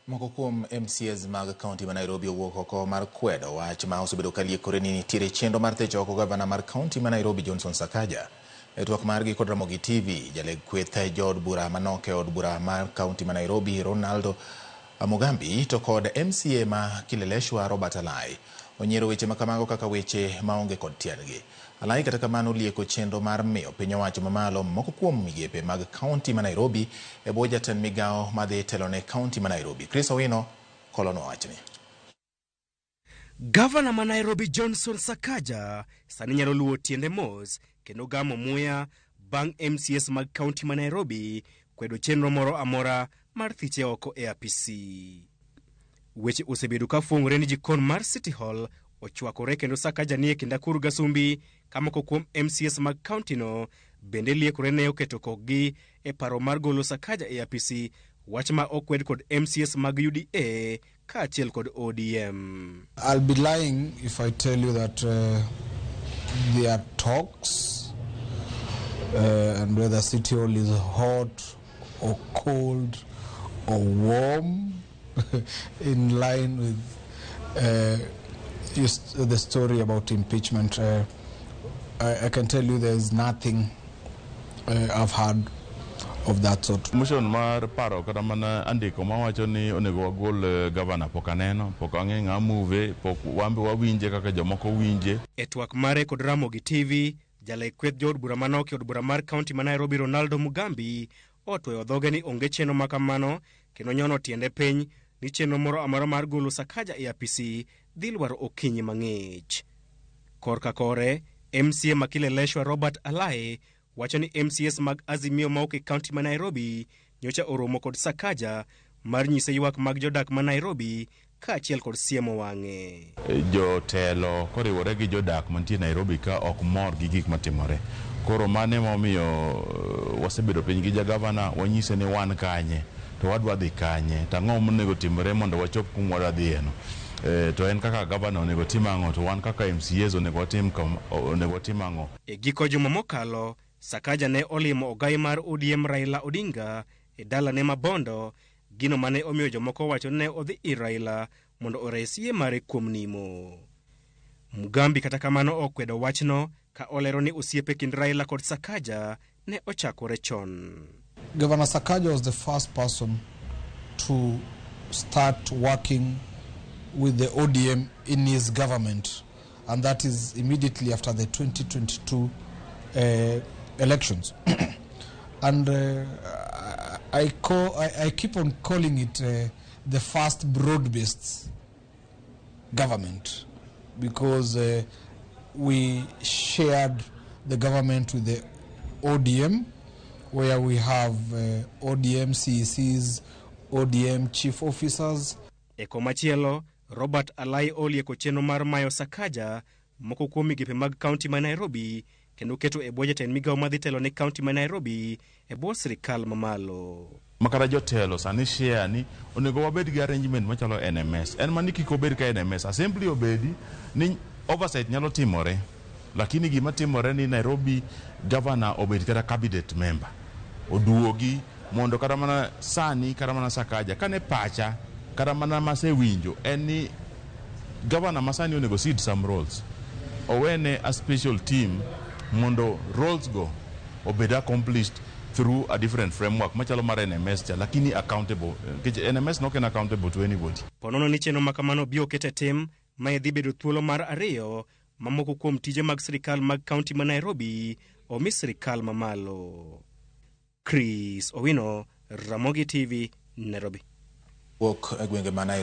Moko kuom MCAs mag kaunti ma Nairobi owuok oko mar kwedo wach ma osebedo ka liekore ni nitiere chenro mar thicho oko gavana mar kaunti ma Nairobi Johnson Sakaja. E twak margi kod Ramogi TV, jaleg kweth jood bura manok e od bura mar kaunti ma Nairobi Ronaldo Mugambi to kod MCA ma Kileleshwa Robert Alai onyiero weche ma kamago kaka weche maonge kod tiendgi. Alai kata kamano olieko chenro mar miyo piny owacho mamalo moko kuom migepe mag kaunti ma Nairobi e bwo jatend migawo madhi telo ne kaunti ma Nairobi. Chris Owino kolonwa wachni. Gavana ma Nairobi Johnson Sakaja sani nyalo luwo tiende mos kendo gamo muya bang' MCAs mag kaunti ma Nairobi kwedo chenro moro amora mar thiche oko e apisi. Weche osebedo ka fwong'ore ni jikon mar City Hall ochwakore kendo Sakaja nie kind akuru gasumbi ka moko kuom MCAs mag kaunti no bende liekore ne oketo kokgi e paro mar golo Sakaja e apisi, wach ma okwed kod MCAs mag UDA kaachiel kod ODM. I'll be lying if I tell you that there are talks and whether City Hall is hot or cold or warm in line with just the story about impeachment. I can tell you there's nothing I've heard of that sort. Motion mar paro kata mana andiko mawacho ni onego wagol gavana pok aneno, pok ang'e ng'a move, pok wan be wawinje kaka jomoko winje. E twak mare kod Ramogi TV, jaleg kweth jood bura manok e od bura mar kaunti ma Nairobi Ronaldo Mugambi otweyo dhoge ni onge chenro ma kamano kendo nyono tiende piny ni chenro moro amora mar golo Sakaja e apisi dhi lwaro okinyi mang'ich. Korka kore, MCA ma Kileleshwa Robert Alai wacho ni MCAs mag Azimio ma ok e kaunti ma Nairobi nyocha oromo kod Sakaja mar nyise ywak mag jodak ma Nairobi kaachiel kod siemo wang'e. Jotelo koriwore gi jodak mantie Nairobi ka ok mor gi gik matimore. Koro mano emomiyo wasebedo piny gi jagavana wanyise ni wan kanye to wadwa dhi kanye to ang'o monego timore mondo wachop kuma wadwa dhiyeno. To en kaka gavana onego tim ang'o to wan kaka MCAs onego watim ang'o. E giko juma mokalo, Sakaja ne olimo ogai mar ODM Raila Odinga e dalane ma Bondo, gino mane omiyo jomoko wacho ni ne odhi ir Raila mondo ores yie mare kuom nimo. Mugambi kata kamano okwedo wachno ka olero ni osiepe kind Raila kod Sakaja ne ochakore chon. Governor Sakaja was the first person to start working with the ODM in his government, and that is immediately after the 2022 elections. And I keep on calling it the first broad-based government, because we shared the government with the ODM, where we have ODM CECs, ODM chief officers. E komachielo, Robert Alai olieko chenro mar mayo Sakaja moko kuom migepe mag kaunti ma Nairobi kendo keto e bwo jatend migawo madhi telo ne kaunti ma Nairobi e bwo sirikal mamalo. Makata jotelo sani share ni onego wabed gi arrangement machalo NMS. En mani kik obed ka NMS. Assembly obedi ni oversight nyalo timore. Lakini gima timore ni Nairobi governor obed kata cabinet member. Oduogi mondo kata mana sani kata mana Sakaja kane pacha kata mana masewinjo en ni governor masani onego cede some roles. Owene a special team mondo roles go obed accomplished through a different framework machalo mar NMS cha, lakini accountable. Nikech NMS nok en accountable to anybody. Ponono ni chenro ma kamano biro ket e tim, mae dhi bedo thuolo mar ariyo ma moko kuom tije mag sirikal mag kaunti ma Nairobi omi sirikal mamalo. Chris Owino, Ramogi TV, Nairobi. Wuok e gwenge ma Nairobi.